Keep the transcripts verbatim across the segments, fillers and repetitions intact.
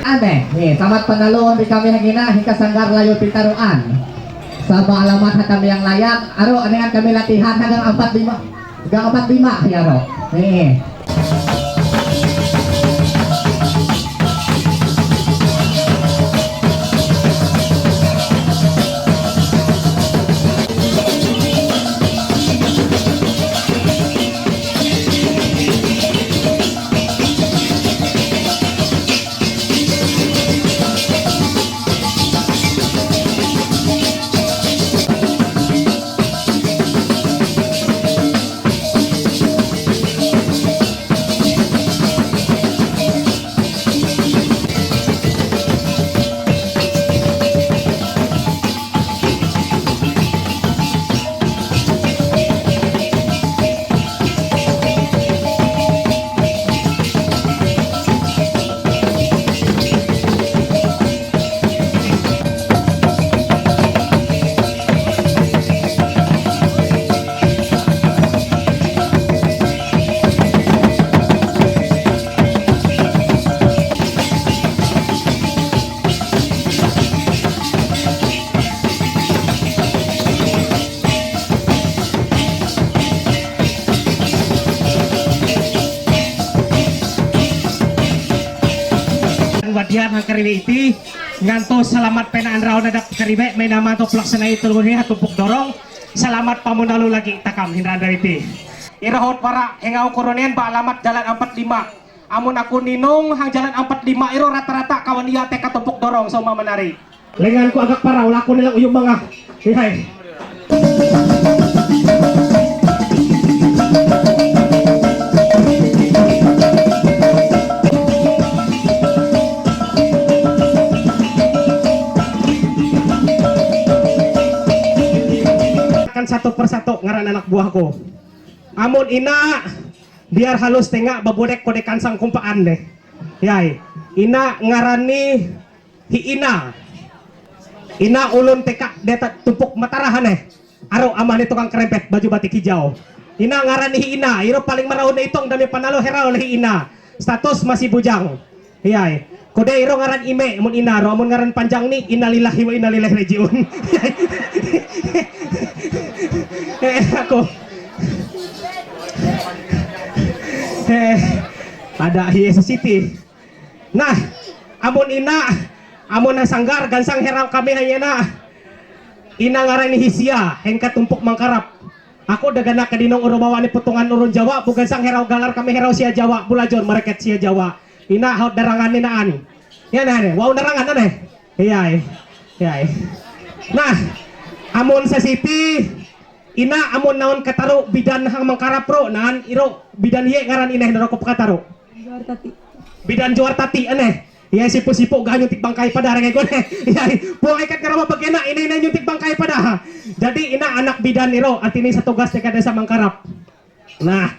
Ande, eh, selamat panalo, Rika Mihagina, Hika Sanggar, Layo Pitaruan. Sama alamat hata miyang layak, aro, aningan kami latihan, hagang empat lima, hagang empat lima, ya, ro. Eh. Wadian hang kariwi iti, nganto salamat pena anrau nadap kariwe, may naman to plaksanai tulungan ha tumpuk dorong, salamat pamunalu lagi takam hindran dari iti. Ira hot para hengau koronian ba alamat jalan empat lima. Amun aku ninung hang jalan empat lima iro rata-rata kawan iya teka tumpuk dorong so manari. Lengan ku agak parau laku nilang uyung manga. Ihai. Kan satu persatu ngaran anak buahku. Amun ina, biar halus tengah babodek kodekan sangkumpaan deh. Yai, ina ngaran ni hi ina. Ina ulun teka deta tumpuk matarahan eh. Aro amah ni tukang kerempet baju batik hijau. Ina ngaran ni hi ina, iro paling marau na itong dami panalo herau hi ina. Status masih bujang. Iyai. Kode iro ngaran ime mun ina ro, mun ngaran panjang ni innalillahi wa inna ilaihi rajiun. Eh, aku. Eh, ada hi S C T. Nah, amun ina, amun ha sanggar gansang herau kami hanya na. Ina ngaran ni hi sia, hengka tumpuk mangkarap. Aku dagana kadinong uro bawa ni putungan urun Jawa, bukan sang herau galar kami herau sia Jawa, bulajon mareket sia Jawa. Ina haut darangan ni naan. Ya nah ne, wau darangan na ne. Iya, iya. Nah, amun sa siti, ina amun naon kataru bidan hang mangkarap ro, naan iro bidan ye ngaran ineh naro ko pakataru. Juar tati. Bidan juar tati aneh. Ya sipu-sipu gak nyuntik bangkai pada orang ekor. Ya, po ikat karama bagena ini ini nyuntik bangkai pada. Jadi ina anak bidan iro, artinya satu gas teka desa mangkarap. Nah,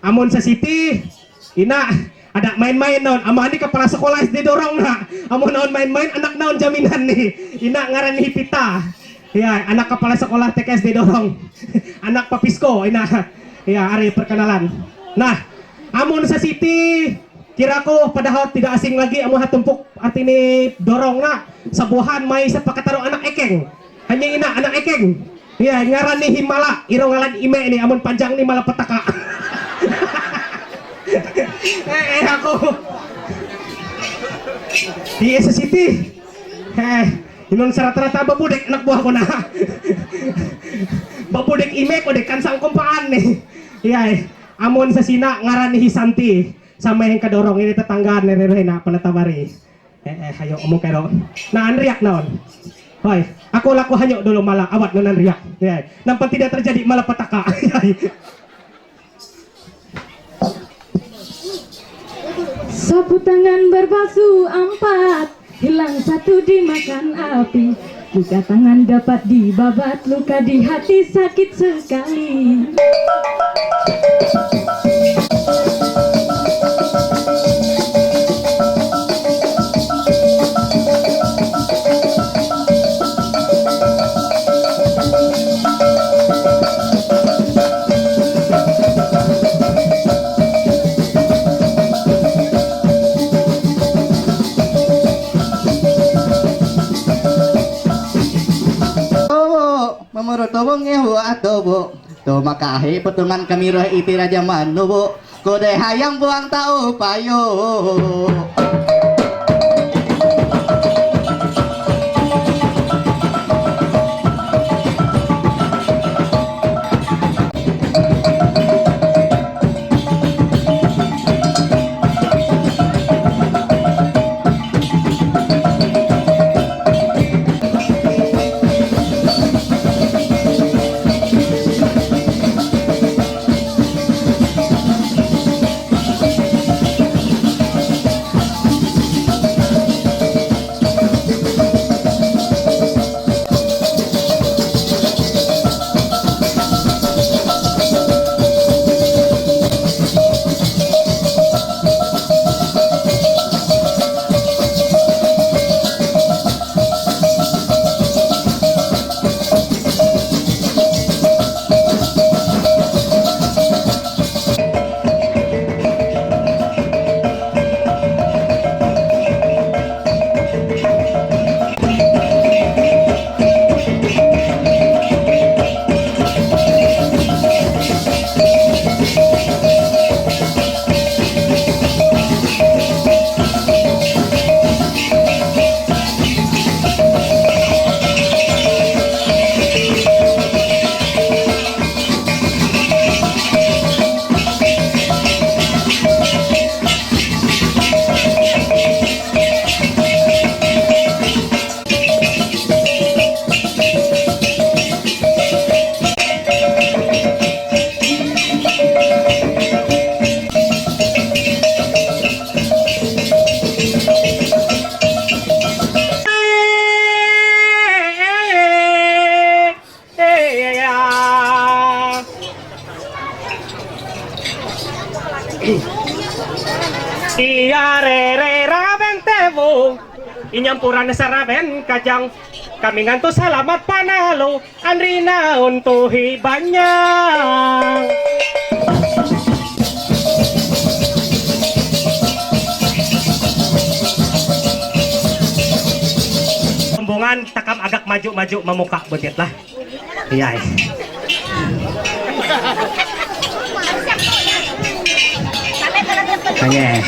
amun sa siti, ina ada main-main non. Amah ni kepala sekolah S D dorong na. Amun naon main-main anak naon jaminan ni. Ina ngaran ni Pita. Ya, anak kepala sekolah T K S D dorong. Anak papisko, ina. Ya, hari perkenalan. Nah, amun sa siti, kira ko padahal tidak asing lagi amun ha tumpuk arti ni dorong na. Sabuhan mai sapakataro anak ekeng. Hanya ina anak ekeng. Ya, ngaran ni Himala, iro ngalan ime ni, amun panjang ni mala petaka. Eh, eh, aku. Di S C T. Eh, inun serata-rata babudek anak buah ko na. Babudek ime ko dek kan sangkumpaan ni. Ya, eh, amun sa sina ngaran ni Hisanti. Sama yang kadorong ini tetangga ni rerena pala tawari. Eh, eh, ayo, omong kero. Nah, anriak naon. Hoi, aku laku hanyok dulu malah awat non anriak. Ya, nampak tidak terjadi malah petaka. Sapu tangan berpasu empat, hilang satu dimakan api. Luka tangan dapat dibabat, luka di hati sakit sekali. Hei, petungan kami roh iti raja manu, Bu. Kode hayang buang tau payo. Iarere raben tebu, inyampuran saraben kajang, kami ngantu salamat panalo, anrina untuhi banyang. Rombongan takam agak maju-maju memuka betit lah. Iya. Aye.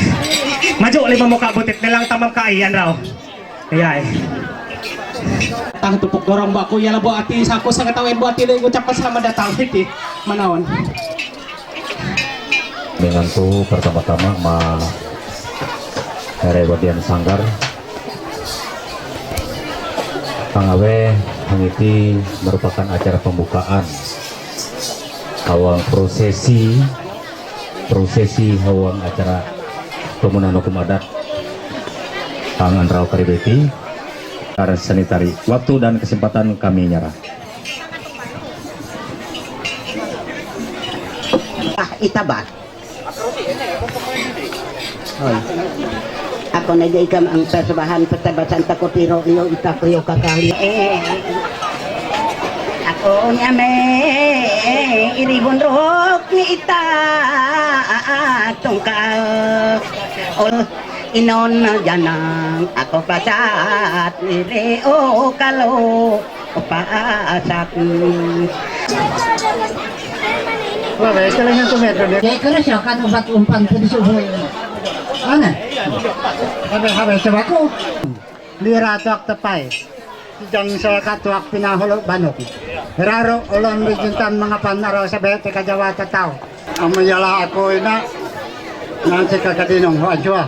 Maju lima muka butit nilang tamam kaiyan raw. Iya. Tang tupuk dorong baku ya lah buat ati saku sangat tahu buat ati ucapkan selamat datang hiti manaon. Dengan tu pertama-tama ma Rewadian Sanggar. Pangawe hangiti merupakan acara pembukaan awang prosesi prosesi awang acara pemunan hukum adat pangan rau karibeti. Karena sanitari waktu dan kesempatan kami nyerah. Ah, ita ba? Hoy. Ako na gay kam ang persembahan pertabasan takot iro iyo ita ko iyo kakali. Eh, ako niya me iribon rohok ni ita tungkal. Ol inon janang ako pasat ni reo kalo. Paasat. Kaya kaya siya kan ubat umpan pwede siya. Ano? Habe, habe, sa bako. Lira tuak tapay. Jang saya katuak pinahulo banok. Raro ulon rijintan mga panaraw sa bete kajawa tataw. Amayala ako ina. Nansi kakadinong ho ajwa.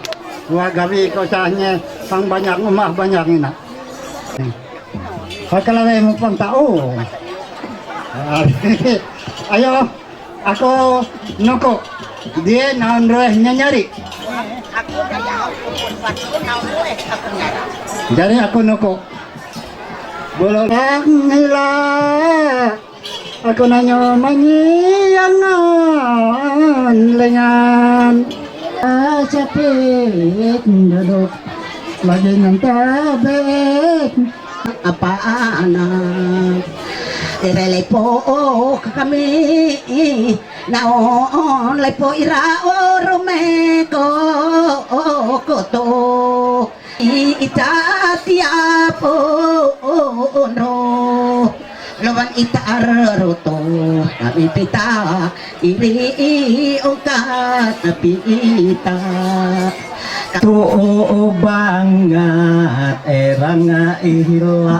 Wa gabi ko sa hanya pang banyak umah banyak ina. Pagkalaway mo pang tao. Ayo, ako, noko. Dia naon roh nyanyari. Ako kaya ako pun pati naon roh ako nyara. Jadi ako noko. Bolong hila. Ako na nyo manyiyangan lengan. Asapit duduk lagi nang tabit. Apa anak? Irelay po kami. Naon lay po ira orome ko koto. Ita tiapo onro. Loban ita arroto, kami pita, iri ukat pita. Tu bangat erang ihla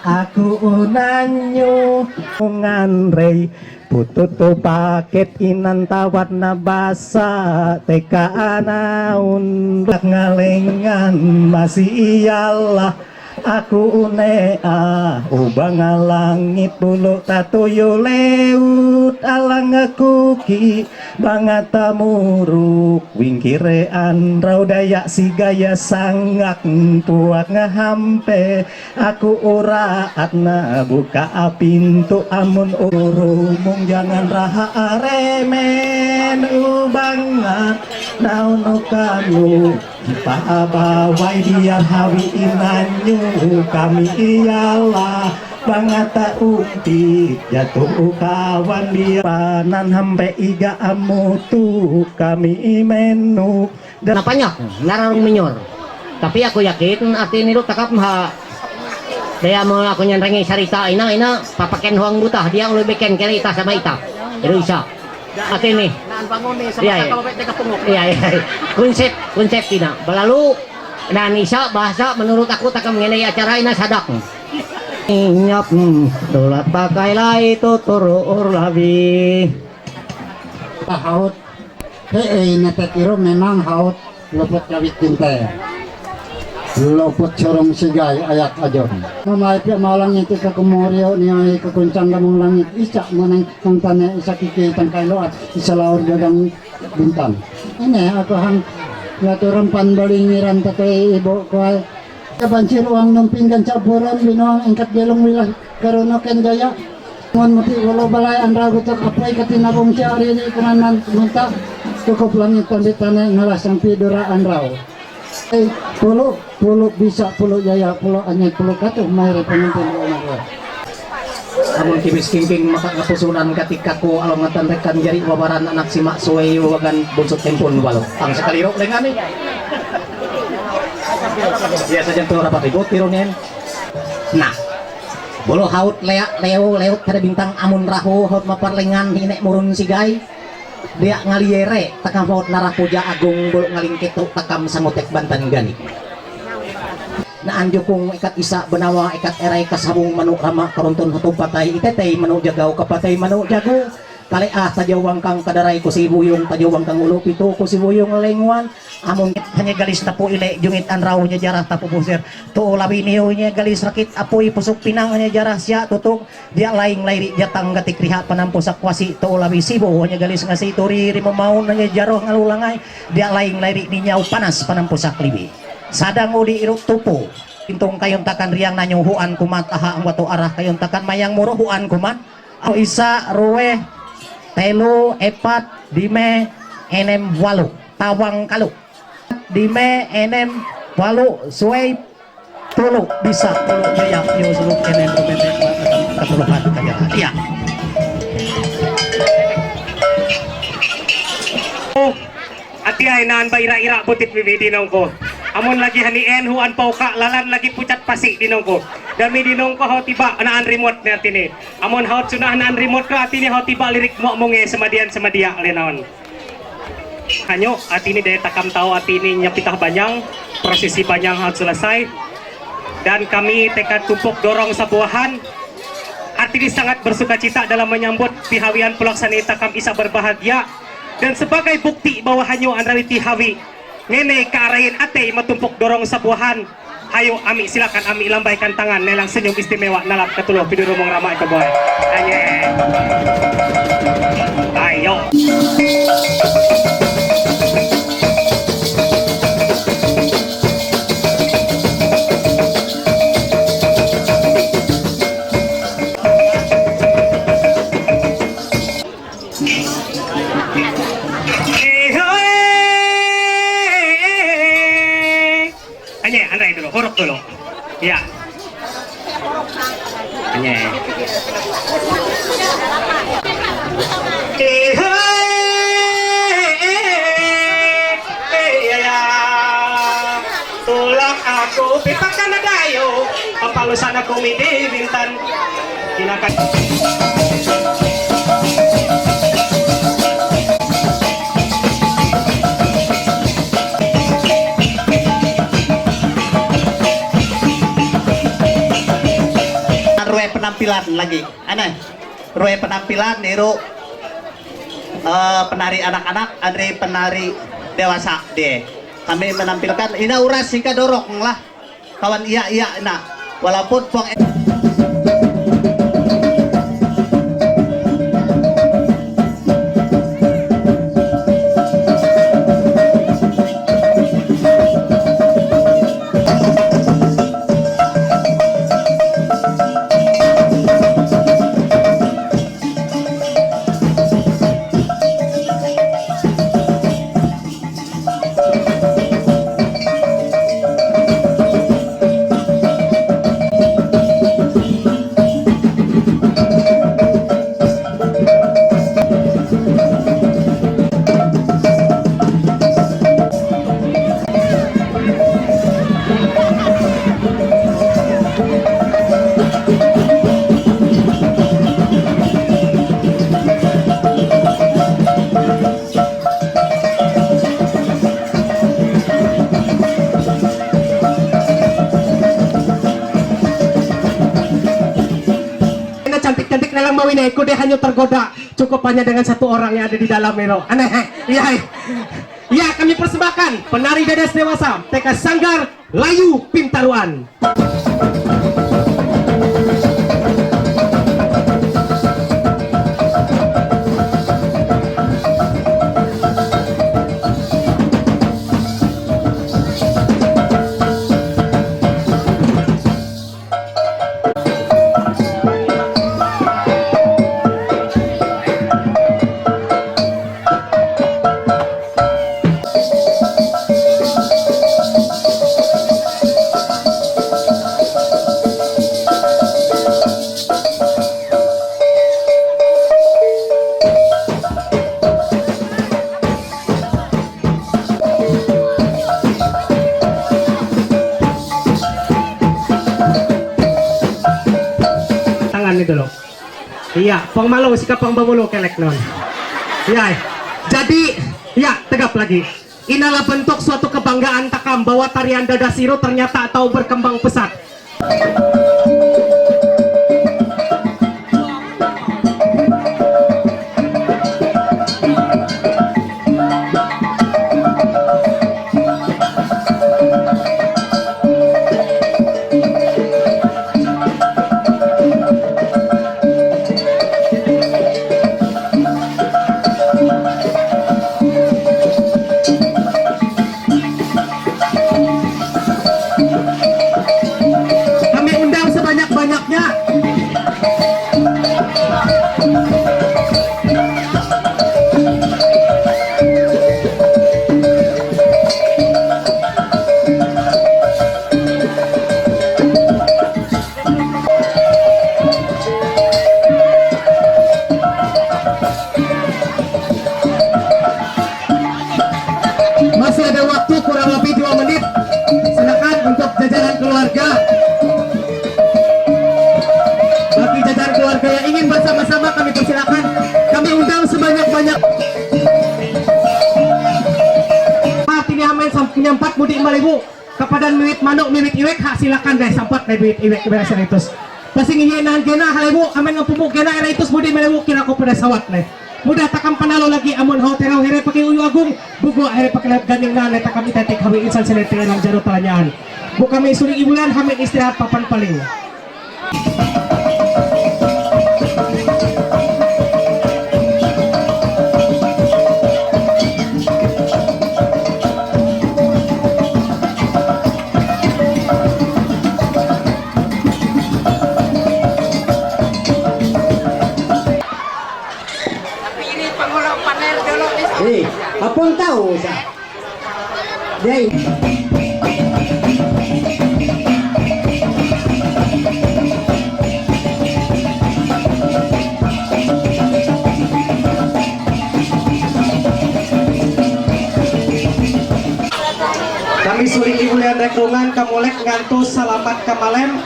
aku nanyu nganrei. Pututu paket inan tawat na basa teka anaun ngalengan masih iyalah. Aku une a ubang langit bulu tatuyu leut alang aku ki bangata muruk wingkire anrau daya si gaya sangak puak ngahampe. Aku uraat na buka pintu amun urumung jangan raha aremen ubangan naunu kamu. Pahabawai biar hawi inanyu kami iyalah bangata umpi jatuh ukawan biar panan hampe iga amutu kami imenu. Napanya, nararung minyor. Tapi aku yakin arti niru takap ha. Dia mau aku nyanrengi sarita ina ina papaken huang buta dia ului beken kere ita sama ita. Iru isa. Ate ni. Naan bangun ni sama Iya, iya. Saka babet teka punguk. Iya, iya. Konsep, konsep tina. Balalu, dan isa bahasa menurut aku takam ngene acara ina sadak. Inyap, hmm, tulat pakai lai tuturu urlabi. Pahaut. He, eh, ina takiro memang haut. Lopot kawit kinte. Lopot chorong sigai ayak ajon. Mamai pia malang itu ke kemorio ni ai ke kuncang gamung langit isa maneng tang tane isa kiki tang kailoat isa laur gagang bintang. Ini aku hang ngaturan pan balingiran takai ibu kuai. Kabancir uang numping gancak buron binuang engkat gelung wilah karono ken jaya. Mon muti walau balai anrau gutuk apai katina bungsi ari di kunanan minta cukup langit pandit tane ngalah sampi dura anrau. Eh, pulu, pulu bisa, pulu jaya, pulu anyai, pulu katuh mai re pengantin rumah. Amun kibis kingking maka kapusunan katika ko alongatan rekan jari wabaran anak simak suai wagan bunsut tempun walau. Ang sekali rok dengan ni. Biasa jantung rapat ribut tirunin. Nah, bulu haut lea leo leut kada bintang amun rahu haut maparlengan hinek murun sigai. Dia ngaliere takam haut narapuja agung bulu ngalingketu takam sangutek bantan gani. Na anjukung ikat isa benawa ikat erai kasabung manu rama karuntun hatu patai itetei manu jagau kapatai manu jagu. Kale ah tajawang kang kadarai ku si buyung tajawang kang ulu pitu ku si buyung lenguan. Amun hanya galis tapu ile jungit anrau hanya jarah tapu busir. Tu labi niu hanya galis rakit apui pusuk pinang hanya jarah sia tutuk. Dia laing lairi jatang gatik riha panampusak wasi tu labi sibu hanya galis ngasi turi rimu maun hanya jaroh ngalulangai. Dia laing lairi ninyau panas panampusak libi. Sadang udi iruk tupu. Intung kayun takan riang nanyu huan kumat aha anggwatu arah kayun takan mayang muruh huan kumat. Au isa rue telu epat dime enem walu. Tawang kalu. Dime enem walu suai tulu bisa tulu jaya yo sulu enem kumete katuluhan kaya. Iya. Ati ai nan ba ira-ira butit bibi dinong ko. Amun lagi hani en huan pauka lalan lagi pucat pasi dinong ko. Dami dinong ko hau tiba naan remote ni ati ni. Amun haut sunah naan remote ko ati ni hau tiba lirik muak munge semadian semadia lenaon. Hanyo ati ni daya takam tau ati ni nyapitah banyang, prosesi banyang haut selesai. Dan kami tekad tumpuk dorong sabuahan. Arti ni sangat bersuka cita dalam menyambut pihawian pelaksana takam isa berbahagia. Dan sebagai bukti bahwa hanyo anrawiti hawi ngene kaarain atei matumpuk dorong sabuahan. Hayo ami silakan ami lambaikan tangan nelang senyum istimewa nalap katuluh pidurumong ramai ke boy. Aye. Ayo. Anye, andai dulu, horok dulu. Ya. Anye. Tulak aku pipakan adayo, papalusan aku midi bintan. Կինական Ruhe penampilan lagi. Aneh. Ruhe penampilan niru, eh, penari anak-anak, anri penari dewasa dia. Kami menampilkan ina uras singka dorong lah. Kawan iya iya na. Walaupun pong Cantik-cantik na lang mawin eh, kude hanya tergoda. Cukup hanya dengan satu orang yang ada di dalam itu. Aneh, eh? Iya, eh. Ya, kami persembahkan penari dadas dewasa, T K Sanggar Layu Pintaruan. Tangan ni dulu. Iya, pang malu sika pang babulu kelek non. Iya, eh. Jadi, iya, tegap lagi. Inilah bentuk suatu kebanggaan takam bahwa tarian Dadasiru ternyata tahu berkembang pesat. Kami undang sebanyak-banyaknya. Masih ada waktu kurang lebih dua menit. Silakan untuk jajaran keluarga. Bagi jajaran keluarga yang ingin bersama-sama, kami persilakan. Kami undang sebanyak-banyak. Artinya, main sam-, nyampat mudik malibu. Kapadan miwit manuk, miwit iwek, ha, silakan deh, sampat deh miwit iwek, beres itu. Pasing iye nan kena halebu, amen ngepumu kena era itu budi melebu kira ko pada sawat deh. Mudah takam panalo lagi amun hau terau here pakai uyu agung, bugo here pakai laut ganding nan takam ita tek hawi insan sene tengah lang jaro talanyaan. Bu kami suling ibulan, hamin istirahat papan paling. Hei, apa tahu sa? Dai. Kami suling ibulan rekrungan, kamulek ngantos salamat kamalem.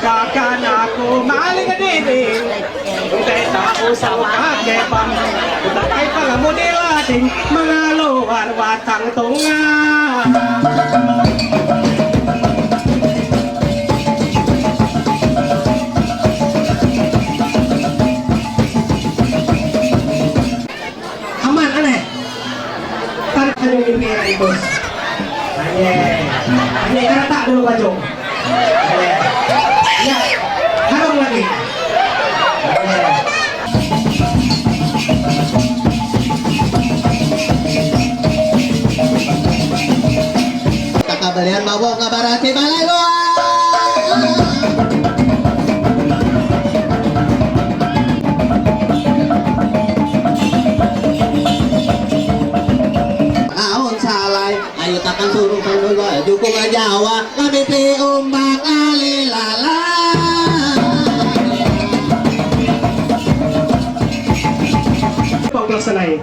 Kakana ko maling dini. Teta ko sa wakake pa. Uta kai pala mo de la ding. Mga luar watang tunga. Aman, aneh. Tarik aja ini ya, bos. Aneh. Aneh, karena tak dulu baju. Aneh. Ya, harung lagi. Aneh. Kakabalian mabok nga barati balay ko. Aon salay, ayo takan suruh kan dulu, jukung ajawa, kami pi umbak alilala. Pangkas na eh.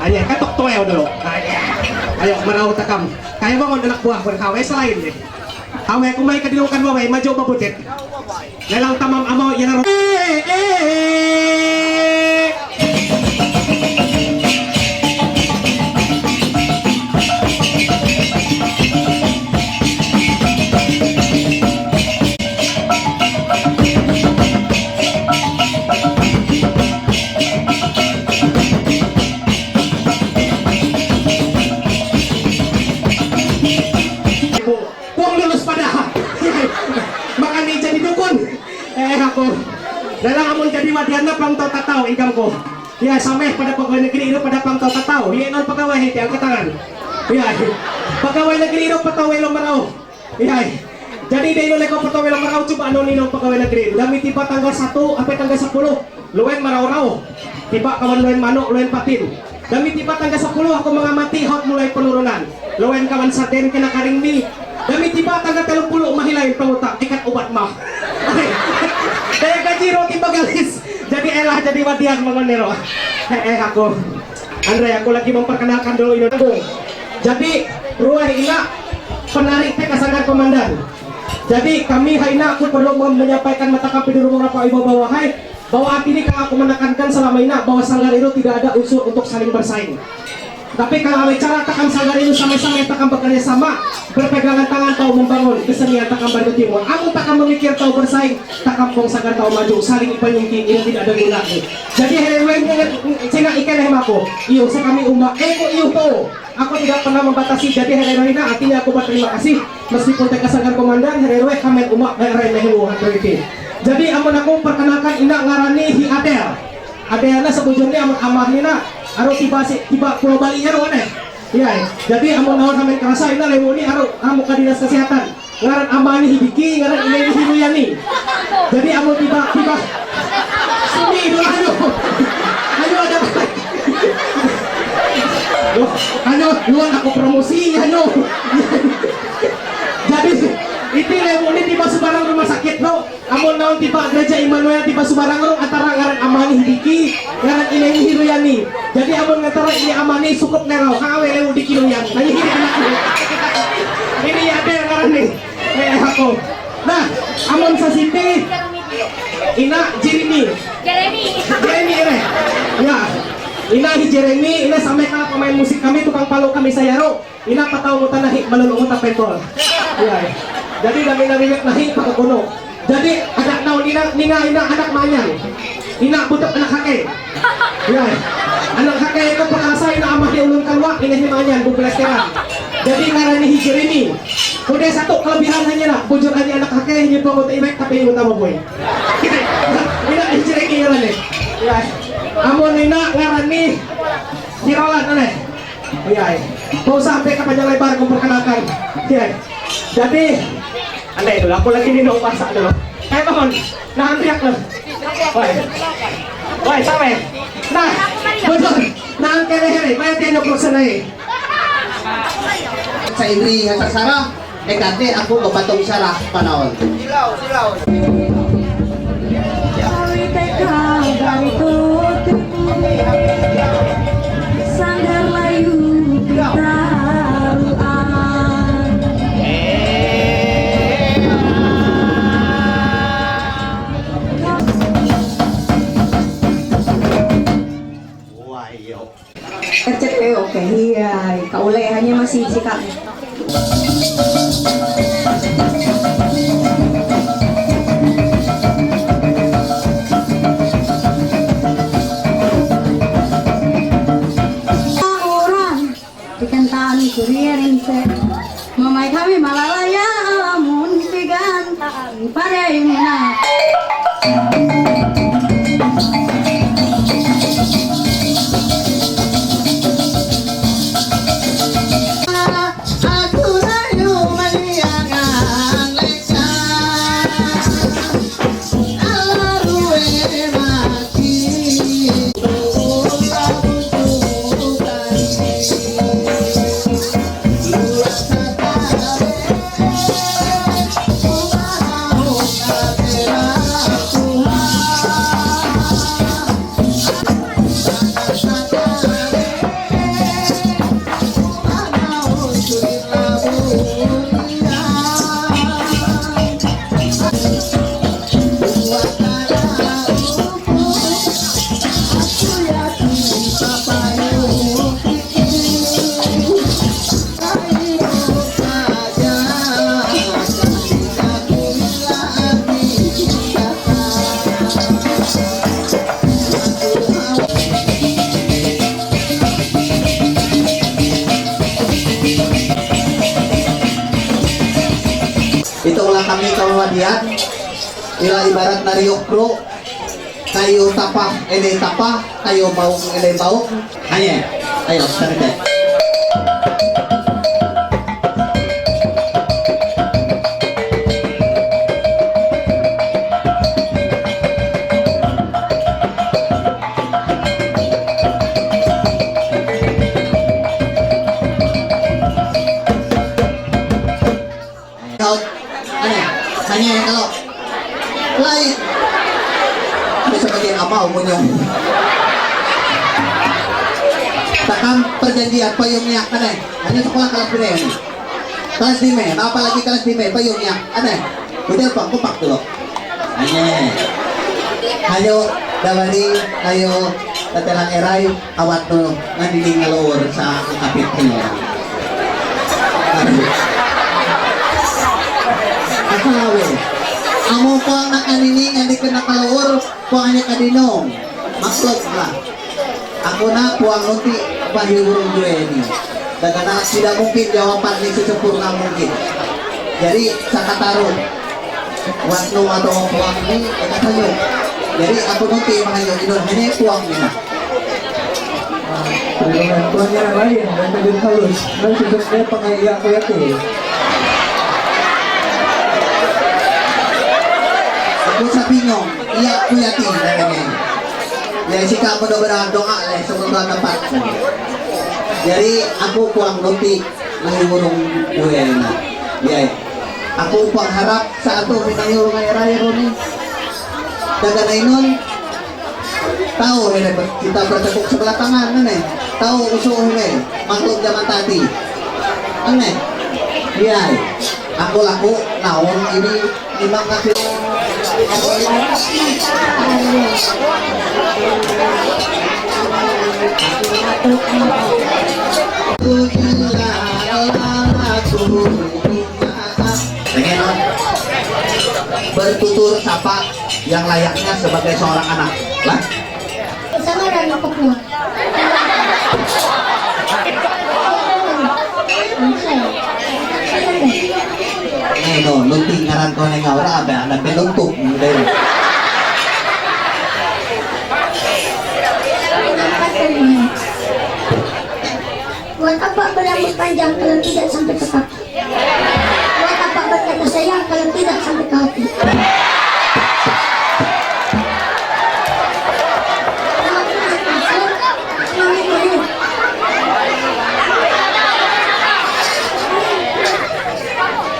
Anya, katok to ayaw dulu. Anya. Ayo, maraw takam. Kaya bangon anak buah, berkawe selain deh. Awe, kumay ka dulu kan wawe, majo mabutit. Lelang tamam amaw, yan ang... Eh, eh, eh. Kung lulus pada. Makanya jadi dukun. Eh, ako. Dalam amun jadi wadiana pang tau tatau, igam ko. Ya, sameh pada pegawai negeri itu pada pang tau tatau. Ya, non pegawai hiti, angkat tangan. Ya, pegawai negeri itu patau welo marau. Ya, jadi dia itu leko patau welo marau, coba anu ni non pegawai negeri. Dami tiba tanggal satu sampai tanggal sepuluh. Luen marau-rau. Tiba kawan luen manuk, luen patin. Dami tiba tanggal sepuluh aku mengamati hot mulai penurunan. Luen kawan saden kena karing mi. Dami tiba tanggal telung puluh mahilain pengutak ikat ubat mah. Daya gaji roti bagalis. Jadi elah jadi wadian mengonero. Eh, eh, aku. Andre, aku lagi memperkenalkan dulu ini aku. Jadi, ruah ina penarik teh kasangkan komandan. Jadi, kami haina aku perlu menyampaikan mata kapi di rumah apa ibu bawa hai. Bahwa arti ini kang aku menekankan selama ini bahwa sanggar itu tidak ada unsur untuk saling bersaing. Tapi kalau ada cara takkan sanggar itu sama-sama takkan bekerja sama, berpegangan tangan tahu membangun kesenian takkan bantu timur. Aku takkan memikir tahu bersaing, takkan pong sanggar tahu maju, saling ipanyingki, ini tidak ada gunanya. Jadi, hewe, cina ikan aku. Iyo, sekami uma, eh, kok iyo tuh. Aku tidak pernah membatasi, jadi Hererina artinya aku berterima kasih. Meskipun teka sanggar komandan, Hererwe kamen umak Hererwe mehu hatriti. Jadi amun aku perkenalkan ina ngarani hi Adel. Adel na sebujurnya amun amah ni na, aru tiba si, tiba Pulau Bali aru aneh. Ya, jadi amun naon hamen kerasa ina lewu ni aru amu ka dinas kesehatan. Ngaran amani hi Diki, ngaran ineni hi Ruyani. Jadi amun tiba, tiba. Sini itu, aduh. Aduh, ada. Loh, aduh, luar aku promosi, aduh. Jadi, itu lewu ni tiba sebarang rumah sakit, no. Amun naon tiba gereja Immanuel tiba subarang ro antara ngaran amani hi Diki, ngaran ineni hi Ruyani. Jadi amun ngantara ini amani sukup nero, ha wele Diki Ruyani. Nah, ini anak. Ini ada ngaran ni. Eh, aku. Nah, amun sasiti ina Jeremy. Jeremy. Jeremy ini. Ya. Ina hi Jeremy, ina sampai kalau pemain musik kami, tukang palu kami sayaro. Ina patau mo tanahi, malulungot ang petol. Iya. Jadi dami na bibit nahi pakakuno. Jadi anak naon ina, nina ina anak manyan. Ina butok anak hake. Iya. Anak hake ko pakasa ina amah ni ulun kalwa, ina hi manyan, bubelas kera. Jadi ngaran ni hi Jeremy. Kude satu kelebihan hanya na, bujur hanya anak hake, hanya pang uta iwek tapi uta baboy. Ina hi Jeremy ngaran ni. Iya. Amun ina ngaran ni Hirolan aneh. Iya, iya. Mau sampai ke panjang lebar aku perkenalkan. Iya. Jadi, andai dulu, aku lagi minum masak dulu. Eh, bangun. Nah, antriak lu. Woi. Woi, sampai. Nah, betul. Nah, kere here, maya tiyan yung kursa na eh. Sa Inri, sa Sara. Eh, kate ako kapatong sarah panahon. Sanggar layu pitaruan. Guaio. Este creo que sí, ay, caule, añe más y chica. Orang, ikan tani kuririn se. Mamai kami malalaya mun pigan tani pare muna. Ito ulang kami kaumadian, ila ibarat nari okro, kayo tapah, ele tapah, kayo bauk, ele bauk. Hanya, ayo, sarite. Ikaw, ano yan? Kanya yan, ikaw. Lain. Ano sa kanya, ama, umon yan. Takam perjanjian, payung niya, ano yan? Ano sa kulang kalas pinay yan? Kalas dime, apalagi kalas dime, payung niya, ano yan? Udah, pak, kupak dulu. Aye. Hayo, dawari, hayo, tatelang eray, awat no, nanining ngalor sa kapit niya. Asawe. Amo ko ang nakanining, hindi ko nakalor, ko ang niya kadinong. Maklog na. Ako na po ang unti, pahirong duweni. Daga na, tidak mungkin jawaban ni sesempurna mungkin. Jadi, sa katarong, watno ato ang puwang ni, eh, katanyo. Jadi, ako nung ti, mga yun, inun, hanya puwang nila. Pero ang puwang niya na lain, ang tagal halos. Ang susunod na pangaiya ko yan, eh. Ako sa Pino, iya ko yan, eh, talaga. Ya, si kamu na ba na doa, eh, sa mga dapat. Jadi, ako po ang noti, ng urong buhay na. Ya, ako po ang harap sa ato, may nangyo nga iraya ko ni. Daga na inon, tao, eh, kita bertepuk sebelah tangan, ano eh. Tao, uso, eh, makhluk zaman tadi. Ano eh. Ya, ako lako, naon, ini, Imam Nabi. Pengen, no? Bertutur sapa yang layaknya sebagai seorang anak. Lah? Sama dan aku pulang. Eh, no, nung tingaran ko na nga ora, abe, anak, nung tuk, nung dahil. Buat apa berambut panjang kalau tidak sampai ke kaki? Buat apa berkata sayang kalau tidak sampai ke hati?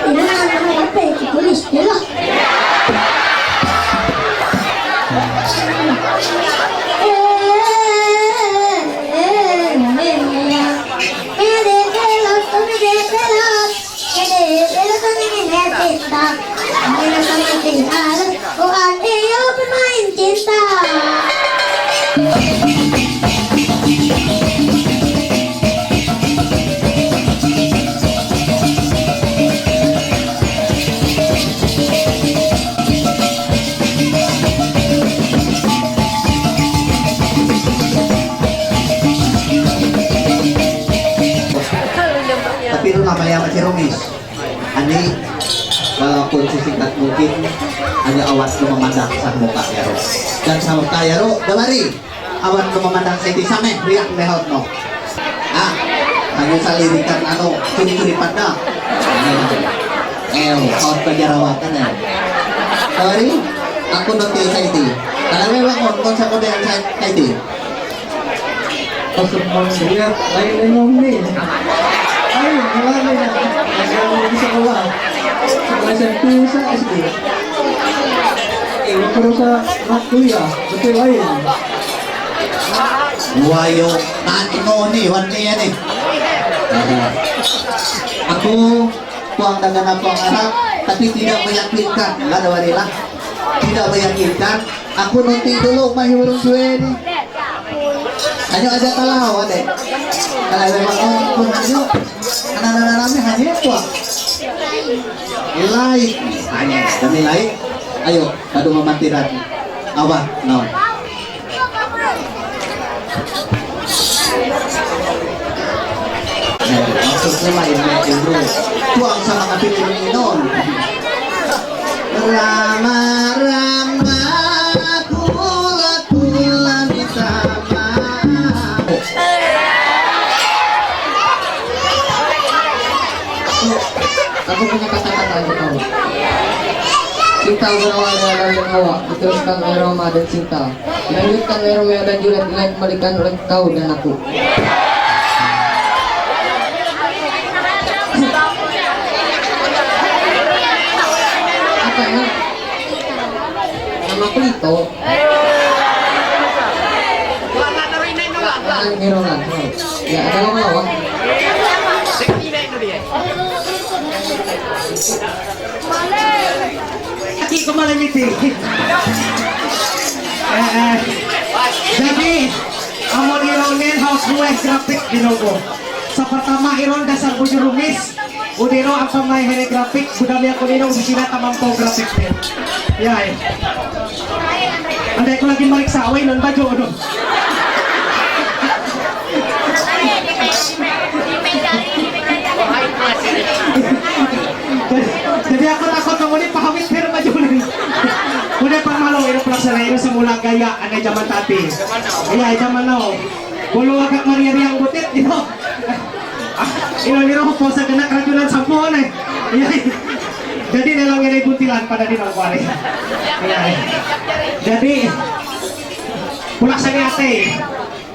Ini anak apa itu tulis? Yalah. Maya machirumis. Ani, kalau aku sisi kat mungkin, hanya awas ke memandang sang muka ya, Ro. Dan sang muka ya, Ro, dawari. Awan ko mamandang sa iti same, riak mehot no. Ah, hanya salirikan ano, curi-curi pada. Eh, hot ka jarawatan eh. Sorry, aku nanti sa iti. Kalau memang on, kung sa ko din sa iti. Pasok mo siya, ay, ano ni? Ay, wala na yan. Ay, ano ni sa kawa? Sa kawa sa pisa, sige. Eh, pero sa, sa kuya, sa kuya. Wayo, nanti mo ni, one day yan eh. Ako, kuang daga na kuang anak, tapi tidak meyakinkan. Lah, dawari lah. Tidak meyakinkan. Aku nanti dulu, mahirung suwe ni. Ano ada kalau, ade? Kalau memang kung ano, ano na namin, hanya po. Like, hanya, kami like. Ayo, padu mamantiran. Awa, no. Maksudnya main main dulu. Tuang sama kapit ini non. Rama rama kula kula mitama. Aku punya kata-kata yang tahu. Cinta berawal dari hawa, diteruskan oleh Roma dan cinta. Dilanjutkan oleh Romeo dan Juliet, nilai kembalikan oleh kau dan aku. Apa ini? Nama aku Lito. Ang Irongan. Ya, ada apa, Wak? Aki ko malamiti. Eh, eh. Jadi, amon Irongan, house boy, graphic, Ginoo ko. Sa pertama, Iron, dasar bujur rumis. Udiro ang pamay hene graphic, budami ako nino, opisina, tamang po graphic din. Yay. Anday ko lagi marik sa away, non ba, Jo, no? Jadi ako takot na muli, pahawit, pero majuling. Muna pang malo, ino pala sa nairo sa mula gaya, anay jaman tati. Iya, jaman no. Bolo agak mariari ang butit, ino. Ah, ino niro ko sa ganak rajulan sa puhon eh. Iya. Jadi nelang ina buntilan pada di Mangkwari. Iya. Jadi, pula sa ni ate.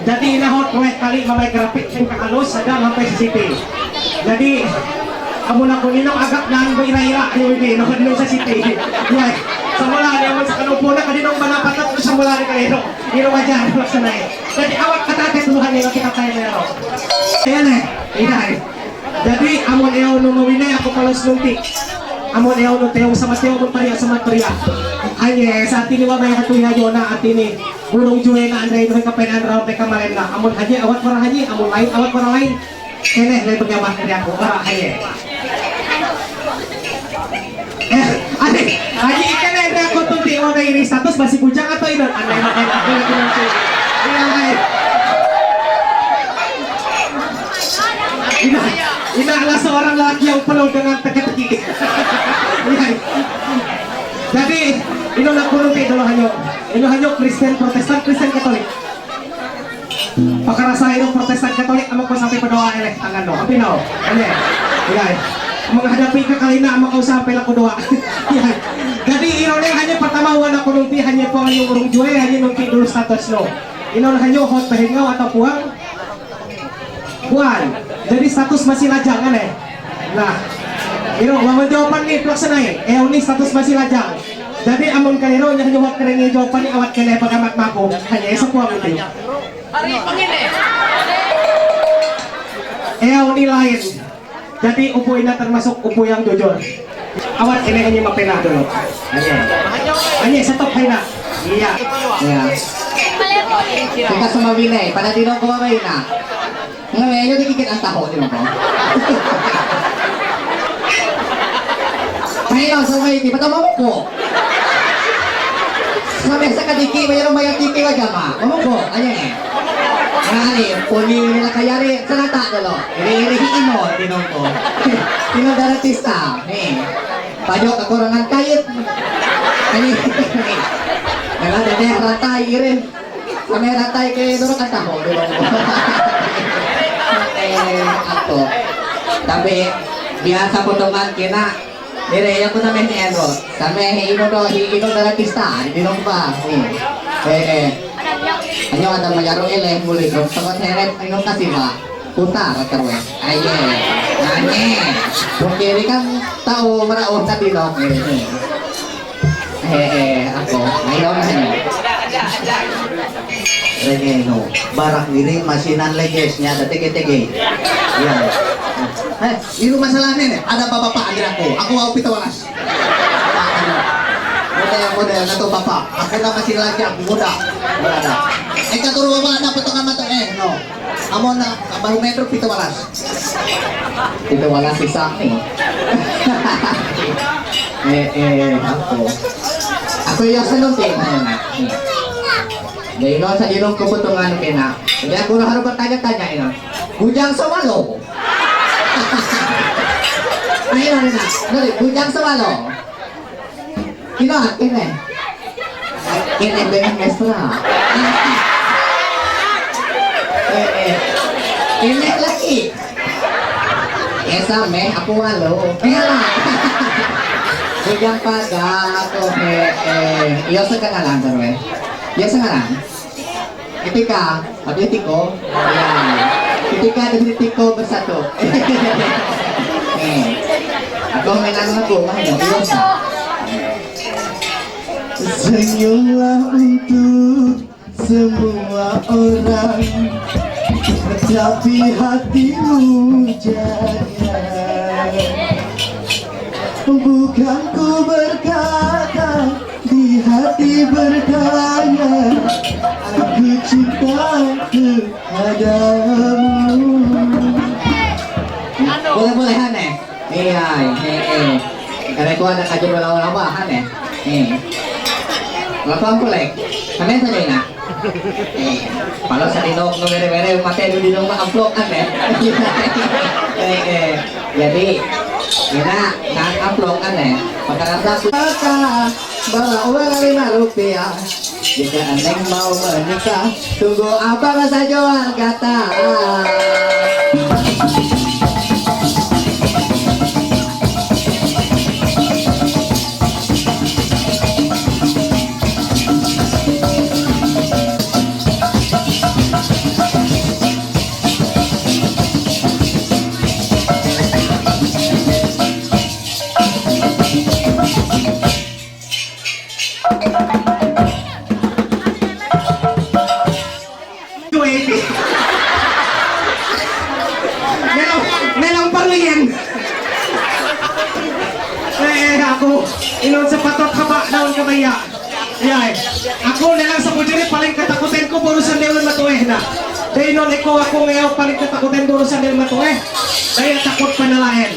Jadi inahot ko eh kali mamay graphic yung kahalos sa dam hampay sa city. Jadi, amo na ko ninong agak na ang ira-ira yung hindi, no, dito sa city. Iya. Sa mula niya mo sa kanupo na, kadinong manapatat sa mula ni Kalero. Ino ba dyan? Wasa na eh. Jadi awak katate tuluhan niya, kita tayo na yaro. Ayan eh. Inay. Jadi, amon eo no mawine, ako palos nunti. Amon eo no teo sa mateo, amon paria sa matria. Anye, sa atin ni Wabay Hatuya Yona, atin ni Burung Juwe na Andre, Andre Kapen Andra, Andre Kamalen na. Amon haji, awat para haji, amon lain, awat para lain. Kene, le pagyabat kaya ko, para haji. Eh, ani, ani ikan na ko to di o na ini status masih bujang atau inot? Anay na kaya ko na kinunti. Iya, ay. Ina, ina ala seorang laki yang penuh dengan teka-teki. Iya. Jadi, ino na ko nunti dulu hanyo. Ino hanyo Kristen Protestan, Kristen Katolik. Pakarasa ino Protestan Katolik, amo ko sampai berdoa eleh tangan no. Api no. Amen. Iya. Menghadapi kekalina, amo ko sampai laku doa. Iya. Jadi ino ne hanya pertama wan ako nunti hanya po yung urung juwe hanya nunti dulu status no. Ino hanya hot pahingaw atau puang. Puan. Jadi status masih lajang kan eh. Nah. Ino, wawan jawaban ni pelaksanai. Eh, ini status masih lajang. Jadi amun kalero nya hanya hot kerenge jawaban ni awat kene pagamat mako. Hanya esa puang itu. Hari pangene. Eh, ini lain. Jadi upo ina termasuk upo yang jujur. Awat ini hanya mapena dulu. Hanya. Hanya stop hai na. Iya. Iya. Kita sama bine, pada dino ko ba ina. Ngayon, yung dikikit ang taho, di ba po? Kaya lang sa may, di ba tama mo po? Sa may sa kadiki, mayroong mayang tiki wa jama. Tama po, ayan eh. Rani, puni nila kayari, sarata dolo. Iri, iri, hi ino, tinongko. Ino daratis ta, ni. Pajo ka korangan kayit. Ani, ni. Nila dede ratai, iri. Kami ratai ke dulu kataho, dulu. Eh, ako. Tapi, biasa potongan kena, Dire, ya ko na meh ni ano. Sa meh, ino do, hi-, ino do artista, ino ba? Hmm. Eh, eh. Anyo ada mayaro ele muli ko. Sa ko tere, ino kasi ba? Puta, ratarwe. Aye. Anye. Kung kiri kang tao, mara o sa dino. Eh, eh. Eh, eh, ako. Ayaw na niya. Rengeno. Barak diri, masinan leges niya, da tege-tege. Yan. Eh, ino masalah ni, ni. Ada bapak-bapak, andira ko. Ako, ako pito walas. Model, model na to, papa. Ako na masih lagi, ako muda. Wala na. Eh, katuro ba na, patungan na to, eh, no. Amo na, barometro, pito walas. Pito walas, isa, eh. Eh, eh, ako. Ako yung sa nung tema yun, ah. Dahil no, sa ilong ko po itong ano, kaya na. Hindi ako na harap ang tanya-tanya, yun. Bujang sa walo. Ayun, ano na. Dali, bujang sa walo. Kino, akin eh. Akin eh, dengan mesra. Eh, eh. Kini lagi. Esa me, ako walo. Kaya na. Bujang pada, ako me, eh. Iyo sa kanalan, Darwin. Iyo sa ngalan. Etika, Atletico. Ayan. Etika, Atletico, Bersato. Eh. Ako, may nang ako, mahal mo, Dios. Senyumlah untuk semua orang, tapi hatimu jangan. Bukan ku berkata di hati bertanya, aku cinta kepadamu. Boleh-boleh, Hane. Iya, iya, iya. Karena ku ada kajian berlawan apa, Hane? Eh. Lapang kulek. Kami saja, nak. Eh. Kalau sa dinok, no, mere-mere, mate, du dinok, ma amplok, Hane. Eh, eh. Jadi, ina, na amplok, Hane. Pagkarasa, Baka, bawa uang lima rupiah. Jika Eneng mau menikah, tunggu abang saja wargata. Melong, melong parlien. Eh, eh, ako, inon sa patot haba daon kabaya. Yay. Ako na lang sa pujiri, paling katakutin ko, puro sa leon matueh na. Dahil nun, ikaw ako ngayon, paling katakutin, puro sa leon matueh. Dahil takot panalain.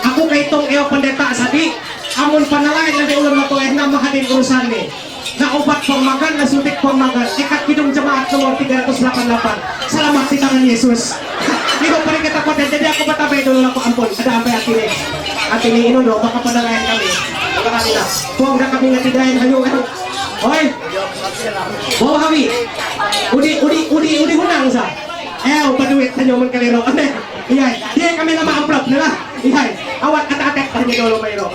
Ako kay itong iyo pandeta sa di. Amun panalain na di ulo matueh na mahadin urusan ni. Na upat pamagan, na sutik pamagan. Ikat kidung jemaat nomor tiga ratus delapan puluh delapan. Salamat di tangan Yesus. Di ko pa rin katakutin. Jadi ako patabi dulu ako ampun. Ada apa ya, Tine? Ate ni Inondo, baka padalayan kami. Baka kanina. Kung na kami nga tigayan, hayo, ano? Hoy! Bawa kami! Udi, udi, udi, udi, hunang sa. Eh, paduit, tanyo, man kalero. Amen. Iyay, di kami na ma-amplop nila. Iyay, awat ata-atak, tanyo, dolo, mayro.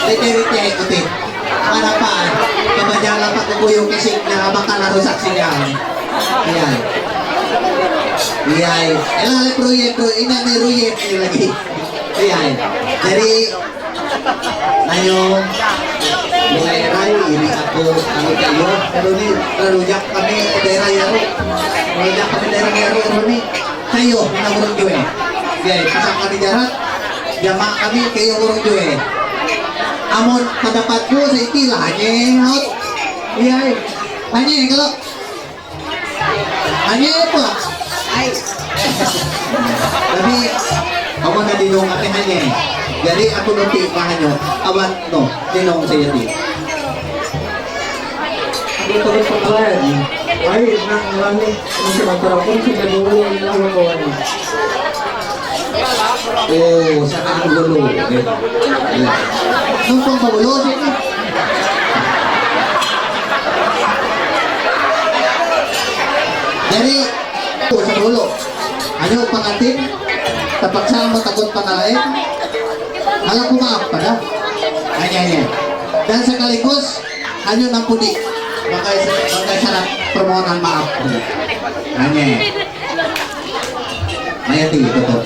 Rite-rite, ikuti. Para pa, kabajalan pa ko kuyo kasi na baka narusak siya. Ayan. Ayan. Ela le proyekto, ina may proyekto lagi. Ayan. Jadi, ayo, mulai rai ini aku, kami kayo, pero ni, pero jak kami, pera ya, mulai jak kami, pera ya, pero ni, Kayo, na urong juwe. Yay, pasang kami jarat. Jama kami, kayo urong juwe. Amun pendapat ko sa iti lah, hanye, haut. Yay. Hanye, kalau. Hanye apa? Ay. Tapi, Awan na dinong ate hanye. Jadi aku nanti mahanyo. Awan no, dinong saya di. Ito ko sa kaya ni. Ay, nang rami, ang sa magkarapon, sa kagulo, ang nang magawa niya. Oh, sa kagulo. Nung pang pagulo, sige. Jadi, oh, sa gulo. Ano, pangatin? Tapaksa mo takot pa na lain? Alam ko maaf pa na. Anya, anya. Dan sekaligus, ano nang pudi? Baka, baka sarap permohonan maaf. Anya. Maya ti, totoo.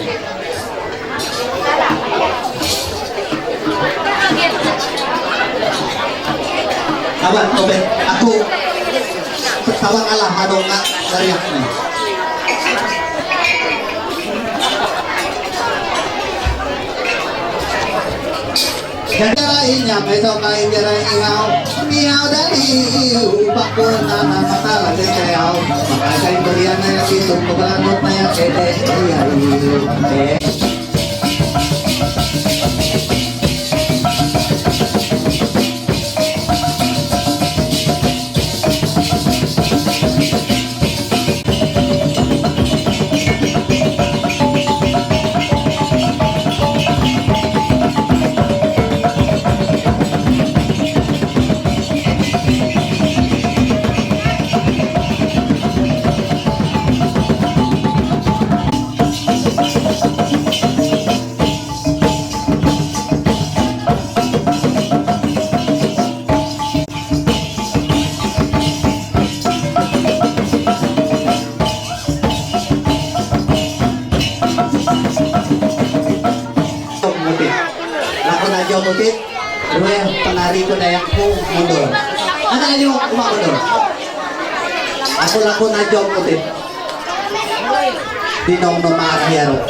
Awan, open. Aku, tawag Allah, ano nga, nariyak na. Jara inya meso kai jara iau, iau dari upak pun tanah matala teteau, maka kai beriana itu kebelanut naya kete iau. Muti. Laku na jo muti. Rue penari ko dayak ko mundur. Anak ayo kuma mundur. Aku laku na jo muti. Dinong no mahiaro.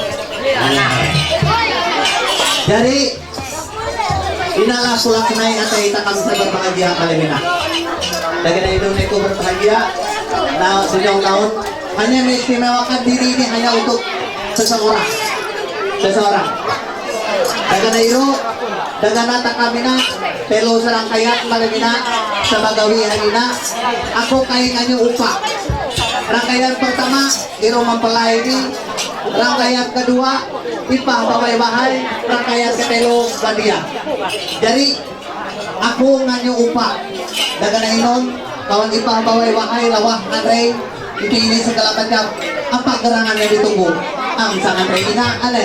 Jadi, inala kulak nai ate ita kami sa berbahagia kali ini. Daga na idong neko berbahagia. Na, senyum tahun. Hanya mengistimewakan diri ini hanya untuk seseorang. Seseorang. Daga na iro, daga na takamina, telo serangkaian malamina, sabagawi hanina, aku kainganyo upa. Rangkaian pertama, iro mempelai ini, rangkaian kedua, ipah bawai bahai, rangkaian ketelo badia. Jadi, aku nganyo upa. Daga na inon, kawan ipah bawai bahai, lawah nganrei, itu ini segala macam. Apa gerangan yang ditunggu? Ang sa nganrei ina, ane?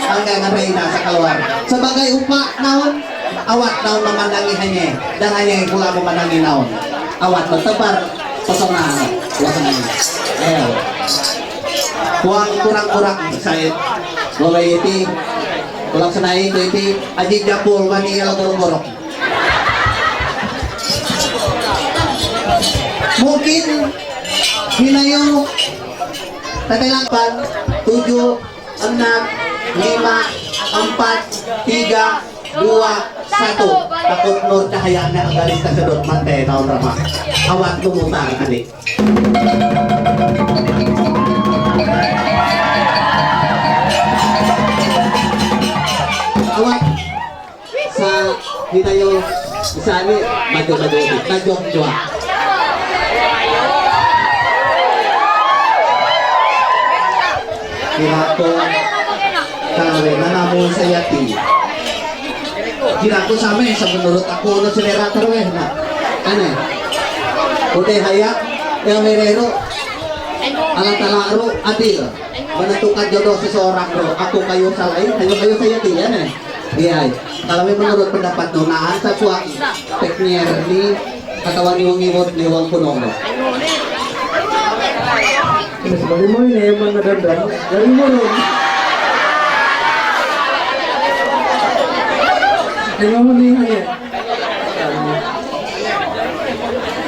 Ang kaya nganrei ina sa keluar. Sebagai upa, naon? Awat naon memandangi hanye. Dan hanye pula memandangi naon. Awat bertebar pesona. Ayo. Kuang kurang-kurang, saya. Bawa iti. Kulang senai, iti. Aji japur, wani, yala gorok-gorok. Mungkin hinayo, tete lapan, tujuh, enam, lima, empat, tiga, dua, satu. Takut nur cahayanya garis kesedot mate naon ramah. Awat lumutar tadi. Awat. Sa hinayo, sa ni, maju-maju, tajong jua. Kira ko, kalawe, nanamu sayati. Kira ko sa me, sa menurut aku, no selera terweh na. Ane. Udah haya, yang merero, alat-alat ro, adil. Menentukan jodoh seseorang, bro. Aku kayo sa lain, kayo, kayo sayati, ane. Iya, kalau memang menurut pendapat Nona, sa kuat teknir ni, katawa ni wong iwot ni wong kuno, bro. Mas bali mo ini emang ada dan dari mana? Dengan mana hanya?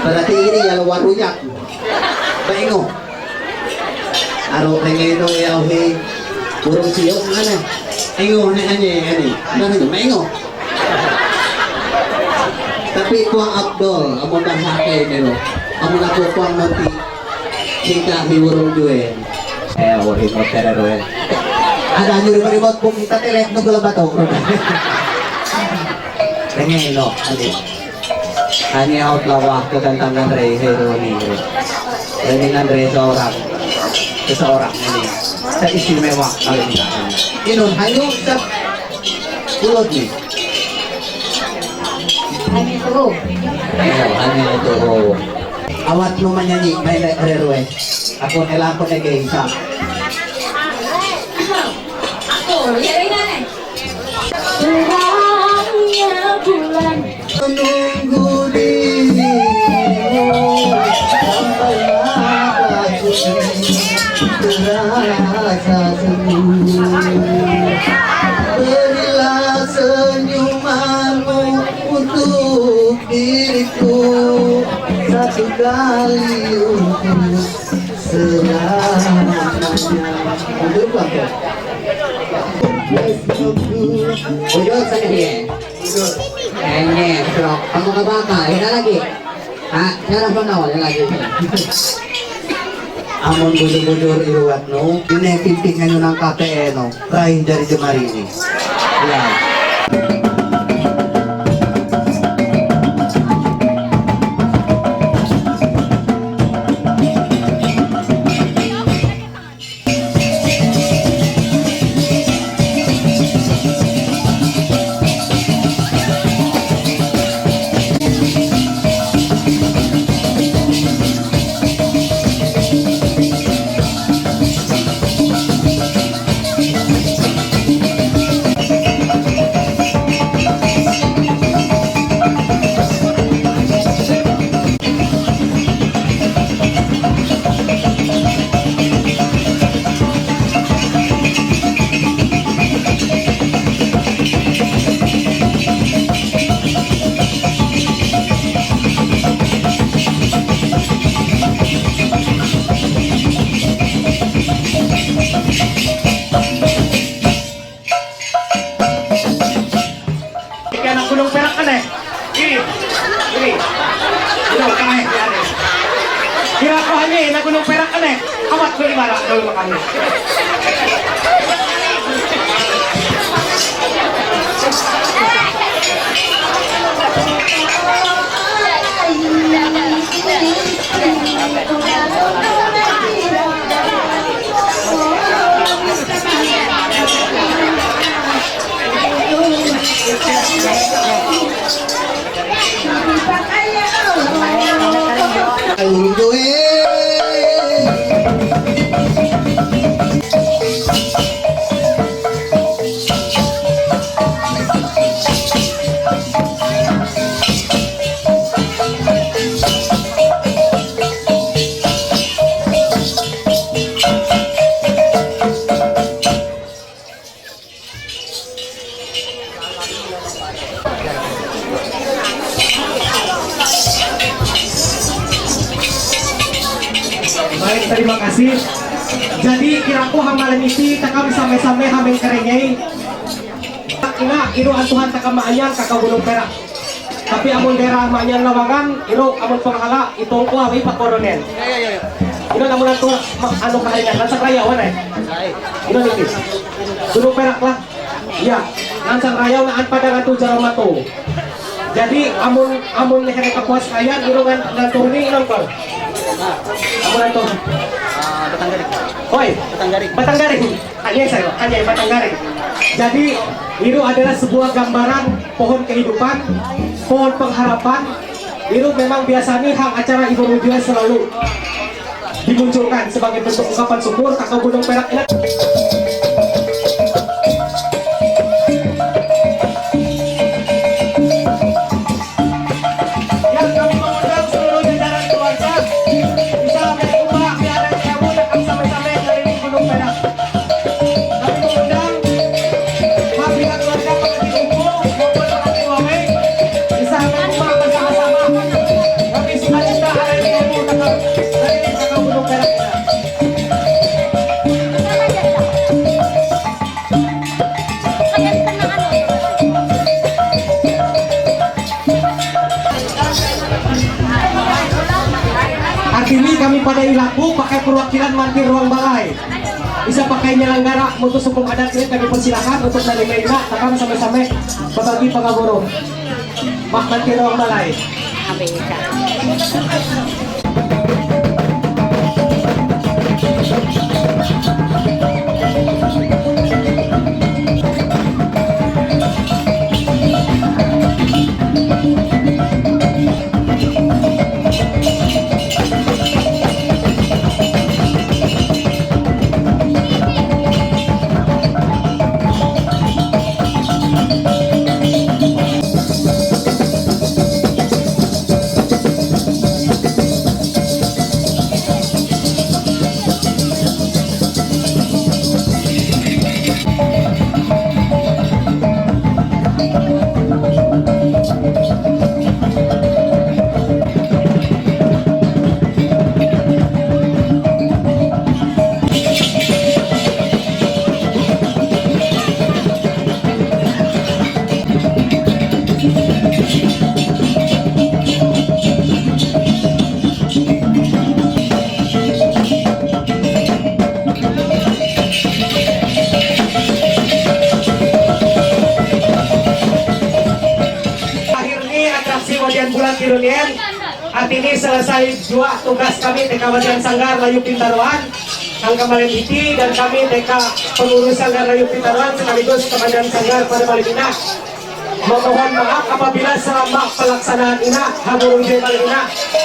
Berarti ini ya luar ruyak. Baingo. Aro kay ngayon ang yaw he. Puro siyo nga na. Ingo na ane, ane. Ano na, maingo. Tapi kuang Abdul, amo na hake nero. Amo na ko kuang nanti. Kita hi urong jue. Eh, wari mo terero eh. Ada nyuri beri buat bung kita telet nunggu lebat tau. Dengan lo, ada. Hanya out lawa ke tentang Andre Heroni. Dengan Andre seorang, seseorang ini. Saya istimewa kalau tidak. Inun hanya sep pulut ni. Hanya itu. Hanya itu. Awat lu menyanyi, main dari Rue. Aku ngelakon lagi, Isa. Terangnya bulan. Menunggu dirimu, sampailah aku terasa senyum. Berilah senyumanmu untuk diriku, satu kali untuk selamanya. Mundur, Bang. Mundur, sana dia. Mundur. Ini, bro. Kamu nggak apa-apa. Ini lagi. Ah, cara mana, ini lagi. Amun bujur-bujur iruwat nu, ini pimpingan nu nang K P E nu, raih dari jemari ini. Ya. Ikan aku nung perak kan eh? Iri. Iri. Iri, kae, kae. Kira ko hanya, eh, naku nung perak kan eh? Awat ko di bala, dol makami. Baik, terima kasih. Jadi, kira ko hamalam iti, takam same-same ha mengkerengey. Ina, iru antuhan takam maanyan, kaka Gunung Perak. Tapi amun daerah maanyan Lawangan, iru amun penghala, itong ko, awi pakoronel. Ino namun antu, ma-, anu kaharingan, lansak raya, wan eh. Ino niti. Gunung Perak lah. Iya, lansang raya naan pada ngantu Jalan Matu. Jadi, amun, amun leher kapuas kayan, iru ngan, ngantu ni nongkol. Amun antu. Ah, Batang Garing. Hoi. Batang Garing. Batang Garing. Hanya saya, hanya Batang Garing. Jadi, iru adalah sebuah gambaran pohon kehidupan, pohon pengharapan. Iru memang biasanya hang acara Ibu Rujua selalu dimunculkan sebagai bentuk ungkapan syukur, kaka Gunung Perak ini. Yang kami mengundang seluruh jajaran keluarga, bisa naik rumah, biar ada tamu, datang sama-sama dari Gunung Perak. Kami mengundang pihak keluarga pengantin umum maupun pengantin wawe bisa naik rumah bersama-sama. Kami sukacita hari ini umur tetap dari Gunung Perak. Artini kami pada ilaku pakai perwakilan mantir ruang balai. Isa pa kay Nyalangara, mutuso kong anak niya, kami po sila ka, mutuso na ni Mayna, takam sama-sama, pabagi pangaburo. Mahal kiro ang malay. Akhirnya atraksi wadian bulan kirulien. Artinya selesai dua tugas kami T K Wadian Sanggar Layu Pintaruan. Angka malam itu dan kami T K pengurus Sanggar Layu Pintaruan sekaligus Komandan Sanggar pada malam ini. Memohon maaf apabila selama pelaksanaan ini Haburung J malam ini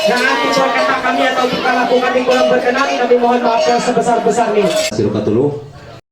yang itu kata kami atau kita lakukan di kurang berkenan, kami mohon maaf yang sebesar-besarnya. Sirukatulu.